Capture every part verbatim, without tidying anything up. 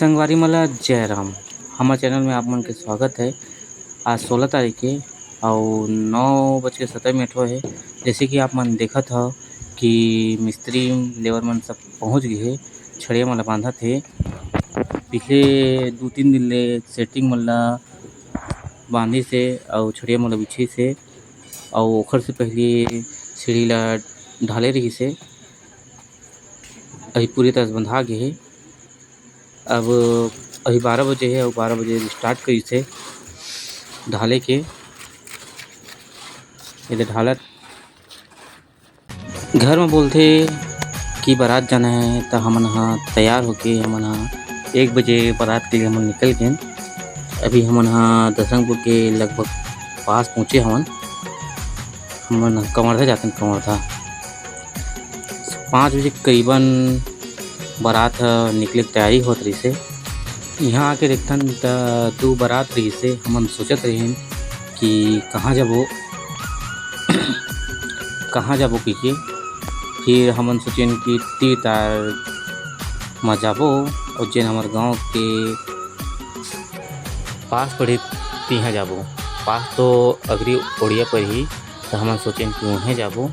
संगवारी मन ला जय राम। हमर चैनल में आप मन के स्वागत है। आज सोलह तारीख के अउ नौ बज के सत्तर मिनट होए हे। जैसे कि आप मन देखत हव कि मिस्त्री लेबर मन सब पहुंच गए हे, छड़िया मन ला बांधत हे। पिछले दू तीन दिन ले सेटिंग मन ला बांधिस हे अउ छड़िया मन ला बिछिस हे अउ ओखर से पहले सीढ़ी ला ढाले रहिस हे। अभी पूरी तरह से बंधा गे हे। अब अभी बारह बजे हे अउ बारह बजे स्टार्ट करिस हे ढाले के। एदे ढालत घर में बोलथे कि बारात जाना है, त हमन ह तैयार होके हमन ह एक बजे बारात के लिए हमन निकल गेन। अभी हमन ह दसरंगपुर के लगभग पास पहुँचे हवन। हमन ह कवर्धा जाथन, कवर्धा। पाँच बजे करीबन बारात ह निकले के तैयारी होत रहिस हे। यहाँ आके देखथन त दू बारात रहिस हे। हमन सोचत रहिन कि कहाँ जाबो, कहाँ जाबो कहिके। फिर हमन सोचेन कि तीर तार म जाबो अउ जेन हमर गांव के पास पड़ही तिहाँ जाबो। पास तो अगरी ओड़िया पड़ही, त हमन सोचेन कि उहें जाबो।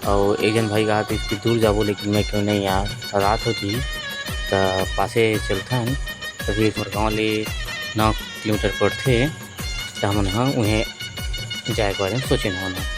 अउ एक झन भाई कहा कि दूर जाबो, लेकिन मैं कहेंव नहीं यार, रात होती त पासे चलथन, त फिर हमर गांव ले नौ किलोमीटर पड़थे, त हमन ह उहें जाए के बारे में सोचेन हमन ह।